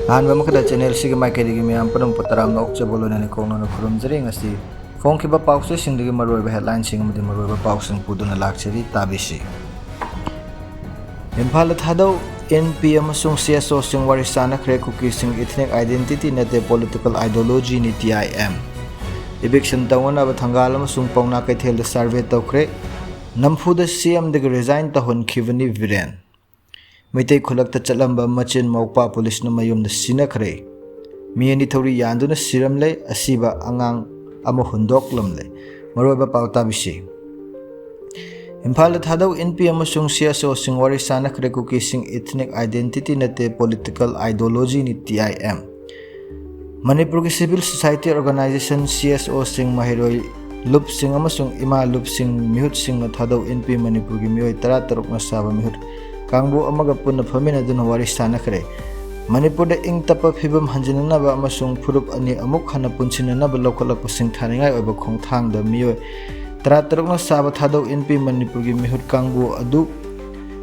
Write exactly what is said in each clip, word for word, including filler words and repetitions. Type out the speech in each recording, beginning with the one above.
ꯑꯍꯥꯟꯕ ꯃꯈꯗ ꯆꯦꯅꯦꯜꯁꯤꯒꯤ ꯃꯥꯏꯀꯩꯗꯒꯤ ꯃꯤꯌꯥꯝ ꯄꯨꯝꯅꯃꯛꯄꯨ ꯇꯔꯥꯝꯅ ꯑꯣꯛꯆꯕ ꯂꯣꯏꯅꯅ ꯀꯣꯛꯅꯅ ꯈꯨꯔꯨꯝꯖꯔꯤ꯫ ꯉꯁꯤ ꯐꯣꯡꯈꯤꯕ ꯄꯥꯎꯆꯦꯁꯤꯡꯗꯒꯤ ꯃꯔꯨꯑꯣꯏꯕ ꯍꯦꯗꯂꯥꯏꯟꯁꯤꯡ ꯑꯃꯗꯤ ꯃꯔꯨꯑꯣꯏꯕ ꯄꯥꯎꯁꯤꯡ ꯄꯨꯗꯨꯅ ꯂꯥꯛꯆꯔꯤ, ꯇꯥꯕꯤꯁꯤ꯫ ꯏꯝꯐꯥꯜꯗ ꯊꯥꯗꯧ, ꯑꯦꯟ ꯄꯤ ꯑꯃꯁꯨꯡ ꯁꯤ ꯑꯦꯁ ꯑꯣꯁꯤꯡ ꯋꯥꯔꯤ ꯁꯥꯅꯈ꯭ꯔꯦ꯫ ꯀꯨꯀꯤꯁꯤꯡ ꯏꯊꯅꯤꯛ ꯑꯥꯏꯗꯦꯟꯇꯤꯇꯤ ꯅꯠꯇꯦ, ꯄꯣꯂꯤꯇꯤꯀꯦꯜ ꯑꯥꯏꯗꯤꯌꯣꯂꯣꯖꯤꯅꯤ, ꯇꯤ ꯑꯥꯏ ꯑꯦꯝ꯫ ꯏꯚꯤꯛꯁꯟ ꯇꯧꯅꯅꯕ ꯊꯪꯒꯥꯜ ꯑꯃꯁꯨꯡ ꯄꯥꯎꯅꯥ ꯀꯩꯊꯦꯜꯗ ꯁꯔꯚꯦ ꯇꯧꯈ꯭ꯔꯦ꯫ ꯅꯝꯐꯨꯗ ꯁꯤ ꯑꯦꯝꯗꯒꯤ ꯔꯤꯖꯥꯏꯟ ꯇꯧꯍꯟꯈꯤꯕꯅꯤ ꯕꯤꯔꯦꯟ꯫ ꯃꯩꯇꯩ ꯈꯨꯜꯂꯛꯇ ꯆꯠꯂꯝꯕ ꯃꯆꯤꯟ ꯃꯧꯄ꯭ꯋꯥ ꯄꯨꯂꯤꯁꯅ ꯃꯌꯨꯝꯗ ꯁꯤꯅꯈ꯭ꯔꯦ꯫ ꯃꯤ ꯑꯅꯤ ꯊꯧꯔꯤ ꯌꯥꯟꯗꯨꯅ ꯁꯤꯔꯝꯂꯦ꯫ ꯑꯁꯤꯕ ꯑꯉꯥꯡ ꯑꯃ ꯍꯨꯟꯗꯣꯛꯂꯝꯂꯦ꯫ ꯃꯔꯨꯑꯣꯏꯕ ꯄꯥꯎ ꯇꯥꯕꯤꯁꯤ꯫ ꯏꯝꯐꯥꯜꯗ ꯊꯥꯗꯧ, ꯑꯦꯟ ꯄꯤ ꯑꯃꯁꯨꯡ ꯁꯤ ꯑꯦꯁ ꯑꯣꯁꯤꯡ ꯋꯥꯔꯤ ꯁꯥꯅꯈ꯭ꯔꯦ꯫ ꯀꯨꯀꯤꯁꯤꯡ ꯏꯊꯅꯤꯛ ꯑꯥꯏꯗꯦꯟꯇꯤꯇꯤ ꯅꯠꯇꯦ, ꯄꯣꯂꯤꯇꯤꯀꯦꯜ ꯑꯥꯏꯗꯤꯌꯣꯂꯣꯖꯤꯅꯤ, ꯇꯤ ꯑꯥꯏ ꯑꯦꯝ꯫ ꯃꯅꯤꯄꯨꯔꯒꯤ civil society organization, C S ꯑꯣꯁꯤꯡ, ꯃꯍꯩꯔꯣꯏ ꯂꯨꯞꯁꯤꯡ ꯑꯃꯁꯨꯡ ꯏꯃꯥ ꯂꯨꯞꯁꯤꯡ ꯃꯤꯍꯨꯠꯁꯤꯡꯅ ꯊꯥꯗꯧ, ꯑꯦꯟ ꯄꯤ ꯃꯅꯤꯄꯨꯔꯒꯤ ꯃꯤꯑꯣꯏ ꯇꯔꯥ ꯇꯔꯨꯛꯅ ꯁꯥꯕ ꯃꯤꯍꯨꯠ ꯀꯥꯡꯕꯨ ꯑꯃꯒ ꯄꯨꯟꯅ ꯐꯝꯃꯤꯟꯅꯗꯨꯅ ꯋꯥꯔꯤ ꯁꯥꯅꯈ꯭ꯔꯦ꯫ ꯃꯅꯤꯄꯨꯔꯗ ꯏꯪ ꯇꯞꯄ ꯐꯤꯕꯝ ꯍꯟꯖꯤꯟꯅꯅꯕ ꯑꯃꯁꯨꯡ ꯐꯨꯔꯨꯞ ꯑꯅꯤ ꯑꯃꯨꯛ ꯍꯟꯅ ꯄꯨꯟꯁꯤꯟꯅꯅꯕ ꯂꯧꯈꯠꯂꯛꯄ ꯁꯤꯡꯊꯥꯅꯤꯡꯉꯥꯏ ꯑꯣꯏꯕ ꯈꯣꯡꯊꯥꯡꯗ ꯃꯤꯑꯣꯏ ꯇꯔꯥ ꯇꯔꯨꯛꯅ ꯁꯥꯕ ꯊꯥꯗꯧ, ꯑꯦꯟ ꯄꯤ ꯃꯅꯤꯄꯨꯔꯒꯤ ꯃꯤꯍꯨꯠ ꯀꯥꯡꯕꯨ ꯑꯗꯨ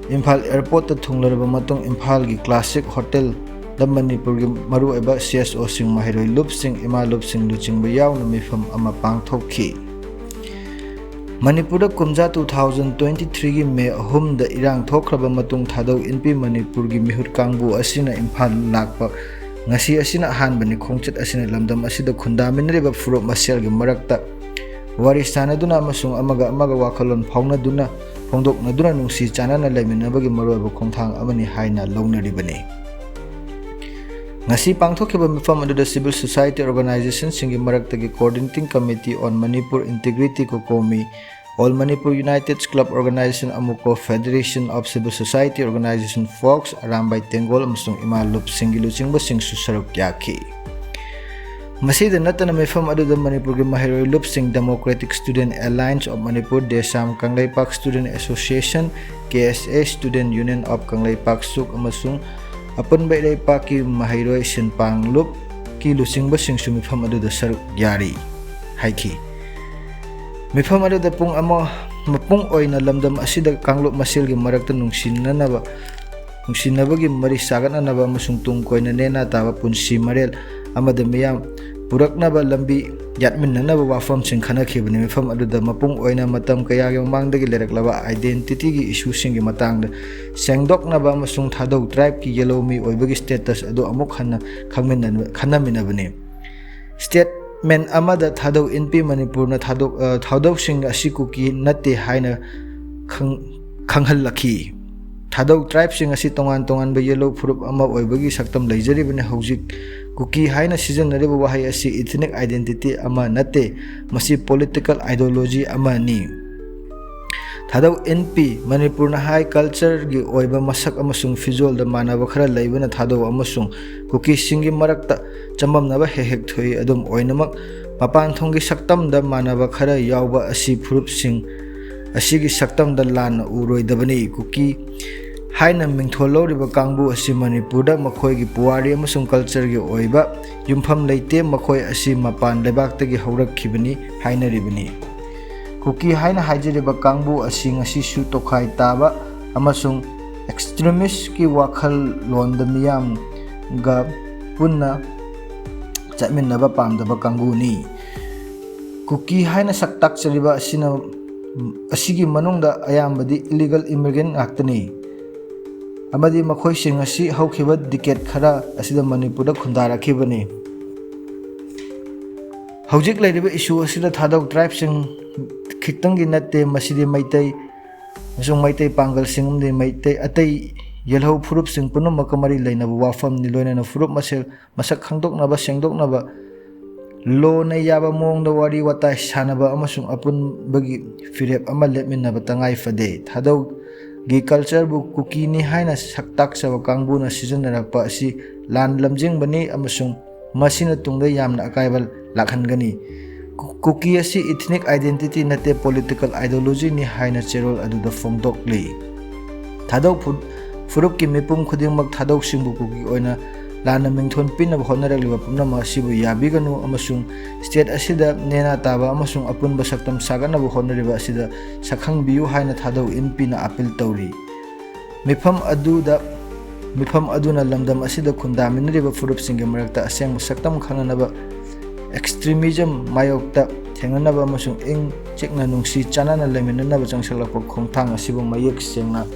ꯏꯝꯐꯥꯜ ꯑꯦꯌꯔꯄꯣꯔꯠꯇ ꯊꯨꯡꯂꯔꯕ ꯃꯇꯨꯡ ꯏꯝꯐꯥꯜꯒꯤ ꯀ꯭ꯂꯥꯁꯤꯛ ꯍꯣꯇꯦꯜꯗ ꯃꯅꯤꯄꯨꯔꯒꯤ ꯃꯔꯨꯑꯣꯏꯕ ꯁꯤ ꯑꯦꯁ ꯑꯣꯁꯤꯡ, ꯃꯍꯩꯔꯣꯏ ꯂꯨꯞꯁꯤꯡ, ꯏꯃꯥ ꯂꯨꯞꯁꯤꯡ ꯂꯨꯆꯤꯡꯕ ꯌꯥꯎꯅ ꯃꯤꯐꯝ ꯑꯃ ꯄꯥꯡꯊꯣꯛꯈꯤ꯫ ꯃꯅꯤꯄꯨꯔꯗ ꯀꯨꯝꯖꯥ two thousand twenty threeꯒꯤ ꯃꯦ ꯑꯍꯨꯝꯗ ꯏꯔꯥꯡ ꯊꯣꯛꯈ꯭ꯔꯕ ꯃꯇꯨꯡ ꯊꯥꯗꯧ, ꯑꯦꯟ ꯄꯤ ꯃꯅꯤꯄꯨꯔꯒꯤ ꯃꯤꯍꯨꯠ ꯀꯥꯡꯕꯨ ꯑꯁꯤꯅ ꯏꯝꯐꯥꯜ ꯂꯥꯛꯄ ꯉꯁꯤ ꯑꯁꯤꯅ ꯑꯍꯥꯟꯕꯅꯤ꯫ ꯈꯣꯡꯆꯠ ꯑꯁꯤꯅ ꯂꯝꯗꯝ ꯑꯁꯤꯗ ꯈꯨꯟꯗꯥꯃꯤꯟꯅꯔꯤꯕ ꯐꯨꯔꯨꯞ ꯃꯁꯦꯜꯒꯤ ꯃꯔꯛꯇ ꯋꯥꯔꯤ ꯁꯥꯅꯗꯨꯅ ꯑꯃꯁꯨꯡ ꯑꯃꯒ ꯑꯃꯒ ꯋꯥꯈꯜꯂꯣꯟ ꯐꯥꯎꯅꯗꯨꯅ, ꯐꯣꯡꯗꯣꯛꯅꯗꯨꯅ ꯅꯨꯡꯁꯤ ꯆꯥꯟꯅꯅ ꯂꯩꯃꯤꯟꯅꯕꯒꯤ ꯃꯔꯨꯑꯣꯏꯕ ꯈꯣꯡꯊꯥꯡ ꯑꯃꯅꯤ ꯍꯥꯏꯅ ꯂꯧꯅꯔꯤꯕꯅꯤ꯫ ꯉꯁꯤ ꯄꯥꯡꯊꯣꯛꯈꯤꯕ ꯃꯤꯐꯝ ꯑꯗꯨꯗ civil society organizationꯁꯤꯡꯒꯤ ꯃꯔꯛꯇꯒꯤ Coordinating Committee on Manipur Integrity, COCOMI, All Manipur United Club Organization, AMUCO, Federation of Civil Society Organization, FOCS, Arambai ꯇꯦꯡꯒꯣꯜ ꯑꯃꯁꯨꯡ ꯏꯃꯥ ꯂꯨꯞꯁꯤꯡꯒꯤ ꯂꯨꯆꯤꯡꯕꯁꯤꯡꯁꯨ ꯁꯔꯨꯛ ꯌꯥꯈꯤ꯫ ꯃꯁꯤꯗ ꯅꯠꯇꯅ ꯃꯤꯐꯝ ꯑꯗꯨꯗ ꯃꯅꯤꯄꯨꯔꯒꯤ ꯃꯍꯩꯔꯣꯏ ꯂꯨꯞꯁꯤꯡ, Democratic Student Alliance of Manipur, DESAM, Kangleipak Student Association, K S A, Student Union of Kangleipak, ꯁꯨꯛ, ꯑꯃꯁꯨꯡ ꯑꯄꯨꯟꯕ ꯏꯔꯩꯄꯥꯛꯀꯤ ꯃꯍꯩꯔꯣꯏ ꯁꯤꯟꯄꯥꯡ ꯂꯨꯞꯀꯤ ꯂꯨꯆꯤꯡꯕꯁꯤꯡꯁꯨ ꯃꯤꯐꯝ ꯑꯗꯨꯗ ꯁꯔꯨꯛ ꯌꯥꯔꯤ ꯍꯥꯏꯈꯤ꯫ ꯃꯤꯐꯝ ꯑꯗꯨꯗ ꯄꯨꯡ ꯑꯃ ꯃꯄꯨꯡ ꯑꯣꯏꯅ ꯂꯝꯗꯝ ꯑꯁꯤꯗ ꯀꯥꯡꯂꯨꯞ ꯃꯁꯦꯜꯒꯤ ꯃꯔꯛꯇ ꯅꯨꯡꯁꯤꯅꯅꯕ ꯅꯨꯡꯁꯤꯅꯕꯒꯤ ꯃꯔꯤ ꯁꯥꯒꯠꯅꯅꯕ ꯑꯃꯁꯨꯡ ꯇꯨꯡ ꯀꯣꯏꯅ ꯅꯦꯅꯥ ꯇꯥꯕ ꯄꯨꯟꯁꯤ ꯃꯔꯦꯜ ꯑꯃꯗ ꯃꯤꯌꯥꯝ ꯄꯨꯔꯛꯅꯕ ꯂꯝꯕꯤ ꯌꯥꯠꯃꯤꯟꯅꯅꯕ ꯋꯥꯐꯝꯁꯤꯡ ꯈꯟꯅꯈꯤꯕꯅꯤ꯫ ꯃꯤꯐꯝ ꯑꯗꯨꯗ ꯃꯄꯨꯡ ꯑꯣꯏꯅ ꯃꯇꯝ ꯀꯌꯥꯒꯤ ꯃꯃꯥꯡꯗꯒꯤ ꯂꯩꯔꯛꯂꯕ identityꯒꯤ issueꯁꯤꯡꯒꯤ ꯃꯇꯥꯡꯗ ꯁꯦꯡꯗꯣꯛꯅꯕ ꯑꯃꯁꯨꯡ ꯊꯥꯗꯧ tribeꯀꯤ ꯌꯦꯜꯍꯧꯃꯤ ꯑꯣꯏꯕꯒꯤ status ꯑꯗꯨ ꯑꯃꯨꯛ ꯍꯟꯅ ꯈꯪꯃꯤꯟꯅ-, ꯈꯟꯅꯃꯤꯟꯅꯕꯅꯤ꯫ Statement ꯑꯃꯗ ꯊꯥꯗꯧ ꯏꯟꯄꯤ ꯃꯅꯤꯄꯨꯔꯅ ꯊꯥꯗꯣꯛ-, ꯑ, ꯊꯥꯗꯧꯁꯤꯡ ꯑꯁꯤ ꯀꯨꯀꯤ ꯅꯠꯇꯦ ꯍꯥꯏꯅ ꯈꯪ-, ꯈꯪꯍꯜꯂꯛꯈꯤ꯫ ꯊꯥꯗꯧ tribeꯁꯤꯡ ꯑꯁꯤ ꯇꯣꯉꯥꯟ ꯇꯣꯉꯥꯟꯕ ꯌꯦꯜꯍꯧ ꯐꯨꯔꯨꯞ ꯑꯃ ꯑꯣꯏꯕꯒꯤ ꯁꯛꯇꯝ ꯂꯩꯖꯔꯤꯕꯅꯤ꯫ ꯍꯧꯖꯤꯛ ꯀꯨꯀꯤ ꯍꯥꯏꯅ ꯁꯤꯖꯤꯟꯅꯔꯤꯕ ꯋꯥꯍꯩ ꯑꯁꯤ ethnic identity ꯑꯃ ꯅꯠꯇꯦ, ꯃꯁꯤ political ideology ꯑꯃꯅꯤ꯫ ꯊꯥꯗꯧ ꯏꯟꯄꯤ ꯃꯅꯤꯄꯨꯔꯅ ꯍꯥꯏ cultureꯒꯤ ꯑꯣꯏꯕ ꯃꯁꯛ ꯑꯃꯁꯨꯡ ꯐꯤꯖꯣꯜꯗ ꯃꯥꯟꯅꯕ ꯈꯔ ꯂꯩꯕꯅ ꯊꯥꯗꯧ ꯑꯃꯁꯨꯡ ꯀꯨꯀꯤꯁꯤꯡꯒꯤ ꯃꯔꯛꯇ ꯆꯃꯝꯅꯕ ꯍꯦꯛ ꯍꯦꯛ ꯊꯣꯛꯏ꯫ ꯑꯗꯨꯝ ꯑꯣꯏꯅꯃꯛ, ꯃꯄꯥꯟ ꯊꯣꯡꯒꯤ ꯁꯛꯇꯝꯗ ꯃꯥꯟꯅꯕ ꯈꯔ ꯌꯥꯎꯕ ꯑꯁꯤ ꯐꯨꯔꯨꯞꯁꯤꯡ ꯑꯁꯤꯒꯤ ꯁꯛꯇꯝꯗ ꯂꯥꯟꯅ ꯎꯔꯣꯏꯗꯕꯅꯤ꯫ ꯀꯨꯀꯤ ꯍꯥꯏꯅ ꯃꯤꯡꯊꯣꯜ ꯂꯧꯔꯤꯕ ꯀꯥꯡꯕꯨ ꯑꯁꯤ ꯃꯅꯤꯄꯨꯔꯗ ꯃꯈꯣꯏꯒꯤ ꯄꯨꯋꯥꯔꯤ ꯑꯃꯁꯨꯡ cultureꯒꯤ ꯑꯣꯏꯕ ꯌꯨꯝꯐꯝ ꯂꯩꯇꯦ꯫ ꯃꯈꯣꯏ ꯑꯁꯤ ꯃꯄꯥꯟ ꯂꯩꯕꯥꯛꯇꯒꯤ ꯍꯧꯔꯛꯈꯤꯕꯅꯤ ꯍꯥꯏꯅꯔꯤꯕꯅꯤ꯫ ꯀꯨꯀꯤ ꯍꯥꯏꯅ ꯍꯥꯏꯖꯔꯤꯕ ꯀꯥꯡꯕꯨ ꯑꯁꯤ ꯉꯁꯤꯁꯨ ꯇꯣꯈꯥꯏ ꯇꯥꯕ ꯑꯃꯁꯨꯡ extremistꯀꯤ ꯋꯥꯈꯜꯂꯣꯟꯗ ꯃꯤꯌꯥꯝꯒ ꯄꯨꯟꯅ ꯆꯠꯃꯤꯟꯅꯕ ꯄꯥꯝꯗꯕ ꯀꯥꯡꯕꯨꯅꯤ꯫ ꯀꯨꯀꯤ ꯍꯥꯏꯅ ꯁꯛ ꯇꯥꯛꯆꯔꯤꯕ ꯑꯁꯤꯅ, ꯑꯁꯤꯒꯤ ꯃꯅꯨꯡꯗ ꯑꯌꯥꯝꯕꯗꯤ illegal immigrant ꯉꯥꯛꯇꯅꯤ, ꯑꯃꯗꯤ ꯃꯈꯣꯏꯁꯤꯡ ꯑꯁꯤ ꯍꯧꯈꯤꯕ decade ꯈꯔ ꯑꯁꯤꯗ ꯃꯅꯤꯄꯨꯔꯗ ꯈꯨꯟꯗꯥꯔꯛꯈꯤꯕꯅꯤ꯫ ꯍꯧꯖꯤꯛ ꯂꯩꯔꯤꯕ issue ꯑꯁꯤꯗ ꯊꯥꯗꯧ tribeꯁꯤꯡ ꯈꯤꯇꯪꯒꯤ ꯅꯠꯇꯦ, ꯃꯁꯤꯗꯤ ꯃꯩꯇꯩ ꯑꯃꯁꯨꯡ ꯃꯩꯇꯩ ꯄꯥꯡꯒꯜꯁꯤꯡ ꯑꯃꯗꯤ ꯃꯩꯇꯩ ꯑꯇꯩ ꯌꯦꯜꯍꯧ ꯐꯨꯔꯨꯞꯁꯤꯡ ꯄꯨꯝꯅꯃꯛꯀ ꯃꯔꯤ ꯂꯩꯅꯕ ꯋꯥꯐꯝꯅꯤ꯫ ꯂꯣꯏꯅꯅ ꯐꯨꯔꯨꯞ ꯃꯁꯦꯜ ꯃꯁꯛ ꯈꯪꯗꯣꯛꯅꯕ, ꯁꯦꯡꯗꯣꯛꯅꯕ, ꯂꯣꯟꯅ ꯌꯥꯕ ꯃꯑꯣꯡꯗ ꯋꯥꯔꯤ ꯋꯥꯇꯥꯏ ꯁꯥꯟꯅꯕ ꯑꯃꯁꯨꯡ ꯑꯄꯨꯟꯕꯒꯤ ꯐꯤꯔꯦꯞ ꯑꯃ ꯂꯦꯞꯃꯤꯟꯅꯕ ꯇꯉꯥꯏ ꯐꯗꯦ꯫ ꯊꯥꯗꯧꯒꯤ cultureꯕꯨ ꯀꯨꯀꯤꯅꯤ ꯍꯥꯏꯅ ꯁꯛ ꯇꯥꯛꯆꯕ ꯀꯥꯡꯕꯨꯅ ꯁꯤꯖꯤꯟꯅꯔꯛꯄ ꯑꯁꯤ ꯂꯥꯟ ꯂꯝꯖꯤꯡꯕꯅꯤ ꯑꯃꯁꯨꯡ ꯃꯁꯤꯅ ꯇꯨꯡꯗ ꯌꯥꯝꯅ ꯑꯀꯥꯏꯕ ꯂꯥꯛꯍꯟꯒꯅꯤ꯫ ꯀꯨ-, ꯀꯨꯀꯤ ꯑꯁꯤ ethnic identity ꯅꯠꯇꯦ, political ideologyꯅꯤ ꯍꯥꯏꯅ ꯆꯦꯔꯣꯜ ꯑꯗꯨꯗ ꯐꯣꯡꯗꯣꯛꯂꯤ꯫ ꯊꯥꯗꯧ ꯐꯨ-, ꯐꯨꯔꯨꯞꯀꯤ ꯃꯤꯄꯨꯝ ꯈꯨꯗꯤꯡꯃꯛ ꯊꯥꯗꯧꯁꯤꯡꯕꯨ ꯀꯨꯀꯤ ꯑꯣꯏꯅ ꯂꯥꯟꯅ ꯃꯤꯡꯊꯣꯟ ꯄꯤꯅꯕ ꯍꯣꯠꯅꯔꯛꯂꯤꯕ ꯄꯨꯝꯅꯃꯛ ꯑꯁꯤꯕꯨ ꯌꯥꯕꯤꯒꯅꯨ ꯑꯃꯁꯨꯡ state ꯑꯁꯤꯗ ꯅꯦꯅꯥ ꯇꯥꯕ ꯑꯃꯁꯨꯡ ꯑꯄꯨꯟꯕ ꯁꯛꯇꯝ ꯁꯥꯒꯠꯅꯕ ꯍꯣꯠꯅꯔꯤꯕ ꯑꯁꯤꯗ ꯁꯛꯈꯪꯕꯤꯌꯨ ꯍꯥꯏꯅ ꯊꯥꯗꯧ ꯏꯟꯄꯤꯅ appeal ꯇꯧꯔꯤ꯫ ꯃꯤꯐꯝ ꯑꯗꯨꯗ ꯃꯤꯐꯝ ꯑꯗꯨꯅ ꯂꯝꯗꯝ ꯑꯁꯤꯗ ꯈꯨꯟꯗꯥꯃꯤꯟꯅꯔꯤꯕ ꯐꯨꯔꯨꯞꯁꯤꯡꯒꯤ ꯃꯔꯛꯇ ꯑꯁꯦꯡꯕ ꯁꯛꯇꯝ ꯈꯪꯅꯅꯕ, extremism ꯃꯥꯌꯣꯛꯇ ꯊꯦꯡꯅꯅꯕ ꯑꯃꯁꯨꯡ ꯏꯪ ꯆꯤꯛꯅ ꯅꯨꯡꯁꯤ ꯆꯥꯟꯅꯅ ꯂꯩꯃꯤꯟꯅꯅꯕ ꯆꯪꯁꯤꯜꯂꯛꯄ ꯈꯣꯡꯊꯥꯡ ꯑꯁꯤꯕꯨ ꯃꯌꯦꯛ ꯁꯦꯡꯅ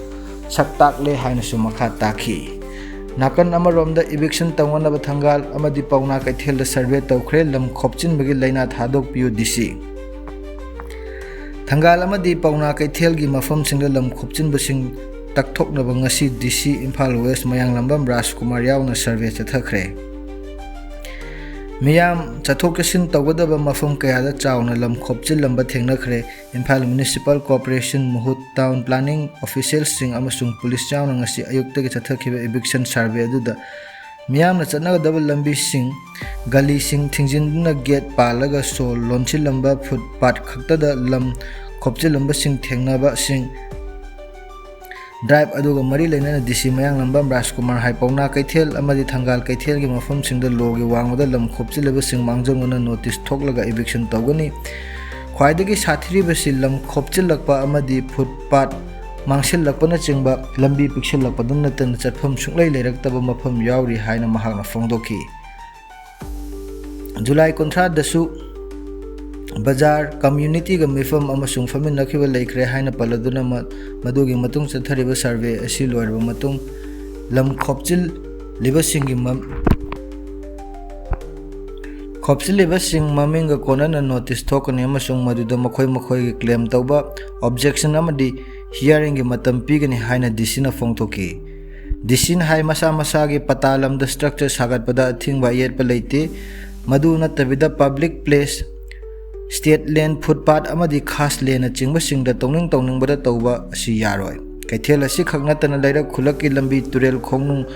ꯁꯛ ꯇꯥꯛꯂꯦ ꯍꯥꯏꯅꯁꯨ ꯃꯈꯥ ꯇꯥꯈꯤ꯫ ꯅꯥꯀꯟ ꯑꯃꯔꯣꯝꯗ eviction ꯇꯧꯅꯅꯕ ꯊꯪꯒꯥꯜ ꯑꯃꯗꯤ ꯄꯥꯎꯅꯥ ꯀꯩꯊꯦꯜꯗ survey ꯇꯧꯈ꯭ꯔꯦ꯫ ꯂꯝ ꯈꯣꯞꯆꯤꯟꯕꯒꯤ ꯂꯥꯏꯅꯥ ꯊꯥꯗꯣꯛꯄꯤꯌꯨ, ꯗꯤ ꯁꯤ꯫ ꯊꯪꯒꯥꯜ ꯑꯃꯗꯤ ꯄꯥꯎꯅꯥ ꯀꯩꯊꯦꯜꯒꯤ ꯃꯐꯝꯁꯤꯡꯗ ꯂꯝ ꯈꯣꯞꯆꯤꯟꯕꯁꯤꯡ ꯇꯛꯊꯣꯛꯅꯕ ꯉꯁꯤ ꯗꯤ ꯁꯤ ꯏꯝꯐꯥꯜ ꯋꯦꯁ ꯃꯌꯥꯡꯂꯝꯕꯝ ꯔꯥꯖꯀꯨꯃꯥꯔ ꯌꯥꯎꯅ survey ꯆꯠꯊꯈ꯭ꯔꯦ꯫ ꯃꯤꯌꯥꯝ ꯆꯠꯊꯣꯛ ꯆꯠꯁꯤꯟ ꯇꯧꯒꯗꯕ ꯃꯐꯝ ꯀꯌꯥꯗ ꯆꯥꯎꯅ ꯂꯝ ꯈꯣꯞꯆꯤꯜꯂꯝꯕ ꯊꯦꯡꯅꯈ꯭ꯔꯦ꯫ Imphal Municipal Corporation, ꯃꯨꯍꯨꯠ, town planning officialꯁꯤꯡ ꯑꯃꯁꯨꯡ ꯄꯨꯂꯤꯁ ꯌꯥꯎꯅ ꯉꯁꯤ ꯑꯌꯨꯛꯇꯒꯤ ꯆꯠꯊꯈꯤꯕ eviction survey ꯑꯗꯨꯗ ꯃꯤꯌꯥꯝꯅ ꯆꯠꯅꯒꯗꯕ ꯂꯝꯕꯤꯁꯤꯡ, ꯒꯂꯤꯁꯤꯡ ꯊꯤꯡꯖꯤꯟꯗꯨꯅ gate ꯄꯥꯜꯂꯒ ꯁꯣ ꯂꯣꯟꯁꯤꯜꯂꯝꯕ, footpath ꯈꯛꯇꯗ ꯂꯝ ꯈꯣꯞꯆꯤꯜꯂꯝꯕꯁꯤꯡ ꯊꯦꯡꯅꯕꯁꯤꯡ, drive ꯑꯗꯨꯒ ꯃꯔꯤ ꯂꯩꯅꯅ ꯗꯤ ꯁꯤ ꯃꯌꯥꯡꯂꯝꯕꯝ ꯔꯥꯖꯀꯨꯃꯥꯔ ꯍꯥꯏ ꯄꯥꯎꯅꯥ ꯀꯩꯊꯦꯜ ꯑꯃꯗꯤ ꯊꯪꯒꯥꯜ ꯀꯩꯊꯦꯜꯒꯤ ꯃꯐꯝꯁꯤꯡꯗ ꯂꯣꯒꯤ ꯋꯥꯡꯃꯗ ꯂꯝ ꯈꯣꯞꯆꯤꯜꯂꯕꯁꯤꯡ ꯃꯥꯡꯖꯧꯅꯅ notice ꯊꯣꯛꯂꯒ eviction ꯇꯧꯒꯅꯤ꯫ ꯈ꯭ꯋꯥꯏꯗꯒꯤ ꯁꯥꯊꯤꯔꯤꯕꯁꯤ ꯂꯝ ꯈꯣꯞꯆꯤꯜꯂꯛꯄ ꯑꯃꯗꯤ footpath ꯃꯥꯡꯁꯤꯜꯂꯛꯄꯅꯆꯤꯡꯕ ꯂꯝꯕꯤ ꯄꯤꯛꯁꯤꯜꯂꯛꯄꯗ ꯅꯠꯇꯅ ꯆꯠꯐꯝ ꯁꯨꯡꯂꯩ ꯂꯩꯔꯛꯇꯕ ꯃꯐꯝ ꯌꯥꯎꯔꯤ ꯍꯥꯏꯅ ꯃꯍꯥꯛꯅ ꯐꯣꯡꯗꯣꯛꯈꯤ꯫ ꯖꯨꯂꯥꯏ ꯀꯨꯟꯊ꯭ꯔꯥꯗꯁꯨ ꯕꯖꯥꯔ, communityꯒ ꯃꯤꯐꯝ ꯑꯃꯁꯨꯡ ꯐꯝꯃꯤꯟꯅꯈꯤꯕ ꯂꯩꯈ꯭ꯔꯦ ꯍꯥꯏꯅ ꯄꯜꯂꯗꯨꯅ ꯃ-, ꯃꯗꯨꯒꯤ ꯃꯇꯨꯡ ꯆꯠꯊꯔꯤꯕ survey ꯑꯁꯤ ꯂꯣꯏꯔꯕ ꯃꯇꯨꯡ ꯂꯝ ꯈꯣꯞꯆꯤꯜꯂꯤꯕꯁꯤꯡꯒꯤ ꯃ-, ꯈꯣꯞꯆꯤꯜꯂꯤꯕꯁꯤꯡ ꯃꯃꯤꯡꯒ ꯀꯣꯟꯅꯅ notice ꯊꯣꯛꯀꯅꯤ ꯑꯃꯁꯨꯡ ꯃꯗꯨꯗ ꯃꯈꯣꯏ ꯃꯈꯣꯏꯒꯤ claim ꯇꯧꯕ, objection ꯑꯃꯗꯤ hearingꯒꯤ ꯃꯇꯝ ꯄꯤꯒꯅꯤ ꯍꯥꯏꯅ ꯗꯤ ꯁꯤꯅ ꯐꯣꯡꯗꯣꯛꯈꯤ꯫ ꯗꯤ ꯁꯤꯅ ꯍꯥꯏ, ꯃꯁꯥ ꯃꯁꯥꯒꯤ ꯄꯇꯥ ꯂꯝꯗ structure ꯁꯥꯒꯠꯄꯗ ꯑꯊꯤꯡꯕ ꯑꯌꯦꯠꯄ ꯂꯩꯇꯦ꯫ ꯃꯗꯨ ꯅꯠꯇꯕꯤꯗ public place, state land, footpath ꯑꯃꯗꯤ ꯈꯥꯁ ꯂꯦꯟꯅꯆꯤꯡꯕꯁꯤꯡꯗ ꯇꯧꯅꯤꯡ ꯇꯧꯅꯤꯡꯕꯗ ꯇꯧꯕ ꯑꯁꯤ ꯌꯥꯔꯣꯏ꯫ ꯀꯩꯊꯦꯜ ꯑꯁꯤꯈꯛ ꯅꯠꯇꯅ ꯂꯩꯔꯛ ꯈꯨꯜꯂꯛꯀꯤ ꯂꯝꯕꯤ, ꯇꯨꯔꯦꯜ, ꯈꯣꯡꯅꯨꯡ,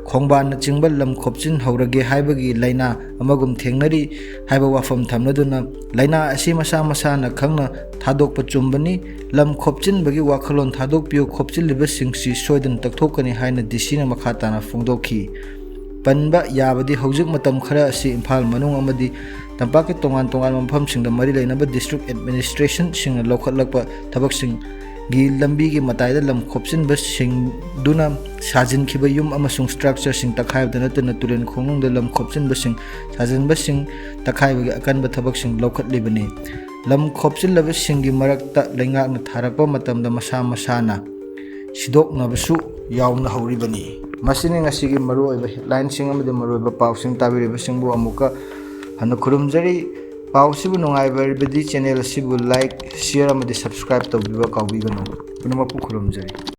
ꯈꯣꯡꯕꯥꯟꯅꯆꯤꯡꯕ ꯂꯝ ꯈꯣꯞꯆꯤꯟꯍꯧꯔꯒꯦ ꯍꯥꯏꯕꯒꯤ ꯂꯥꯏꯅꯥ ꯑꯃꯒꯨꯝ ꯊꯦꯡꯅꯔꯤ ꯍꯥꯏꯕ ꯋꯥꯐꯝ ꯊꯝꯂꯗꯨꯅ, ꯂꯥꯏꯅꯥ ꯑꯁꯤ ꯃꯁꯥ ꯃꯁꯥꯅ ꯈꯪꯅ ꯊꯥꯗꯣꯛꯄ ꯆꯨꯝꯕꯅꯤ꯫ ꯂꯝ ꯈꯣꯞꯆꯤꯟꯕꯒꯤ ꯋꯥꯈꯜꯂꯣꯟ ꯊꯥꯗꯣꯛꯄꯤꯌꯨ, ꯈꯣꯞꯆꯤꯜꯂꯤꯕꯁꯤꯡꯁꯤ ꯁꯣꯏꯗꯅ ꯇꯛꯊꯣꯛꯀꯅꯤ ꯍꯥꯏꯅ ꯗꯤ ꯁꯤꯅ ꯃꯈꯥ ꯇꯥꯅ ꯐꯣꯡꯗꯣꯛꯈꯤ꯫ ꯄꯟꯕ ꯌꯥꯕꯗꯤ ꯍꯧꯖꯤꯛ ꯃꯇꯝ ꯈꯔ ꯑꯁꯤ ꯏꯝꯐꯥꯜ ꯃꯅꯨꯡ ꯑꯃꯗꯤ ꯇꯝꯄꯥꯛꯀꯤ ꯇꯣꯉꯥꯟ ꯇꯣꯉꯥꯟꯕ ꯃꯐꯝꯁꯤꯡꯗ ꯃꯔꯤ ꯂꯩꯅꯕ district administrationꯁꯤꯡꯅ ꯂꯧꯈꯠꯂꯛꯄ ꯊꯕꯛꯁꯤꯡ ꯒꯤ ꯂꯝꯕꯤꯒꯤ ꯃꯇꯥꯏꯗ ꯂꯝ ꯈꯣꯞꯆꯤꯟꯕꯁꯤꯡꯗꯨꯅ ꯁꯥꯖꯤꯟꯈꯤꯕ ꯌꯨꯝ ꯑꯃꯁꯨꯡ ꯁ꯭ꯇ꯭ꯔꯛꯆꯔꯁꯤꯡ ꯇꯛꯈꯥꯏꯕꯗ ꯅꯠꯇꯅ ꯇꯨꯔꯦꯜ ꯈꯣꯡꯅꯨꯡꯗ ꯂꯝ ꯈꯣꯞꯆꯤꯟꯕꯁꯤꯡ, ꯁꯥꯖꯤꯟꯕꯁꯤꯡ ꯇꯛꯈꯥꯏꯕꯒꯤ ꯑꯀꯟꯕ ꯊꯕꯛꯁꯤꯡ ꯂꯧꯈꯠꯂꯤꯕꯅꯤ꯫ ꯂꯝ ꯈꯣꯞꯆꯤꯜꯂꯕꯁꯤꯡꯒꯤ ꯃꯔꯛꯇ ꯂꯩꯉꯥꯛꯅ ꯊꯥꯔꯛꯄ ꯃꯇꯝꯗ ꯃꯁꯥ ꯃꯁꯥꯅ ꯁꯤꯗꯣꯛꯅꯕꯁꯨ ꯌꯥꯎꯅꯍꯧꯔꯤꯕꯅꯤ꯫ ꯃꯁꯤꯅꯤ ꯉꯁꯤꯒꯤ ꯃꯔꯨꯑꯣꯏꯕ ꯍꯦꯗꯂꯥꯏꯟꯁꯤꯡ ꯑꯃꯗꯤ ꯃꯔꯨꯑꯣꯏꯕ ꯄꯥꯎꯁꯤꯡ꯫ ꯇꯥꯕꯤꯔꯤꯕꯁꯤꯡꯕꯨ ꯑꯃꯨꯛꯀ ꯍꯟꯅ ꯈꯨꯔꯨꯝꯖꯔꯤ꯫ ꯄꯥꯎꯁꯤꯕꯨ ꯅꯨꯡꯉꯥꯏꯕꯤꯔꯕꯗꯤ ꯆꯦꯅꯦꯜ ꯑꯁꯤꯕꯨ ꯂꯥꯏꯛ, ꯁꯤꯌꯔ ꯑꯃꯗꯤ ꯁꯕꯁꯀ꯭ꯔꯥꯏꯕ ꯇꯧꯕꯤꯕ ꯀꯥꯎꯕꯤꯒꯅꯨ꯫ ꯄꯨꯝꯅꯃꯛꯄꯨ ꯈꯨꯔꯨꯝꯖꯔꯤ꯫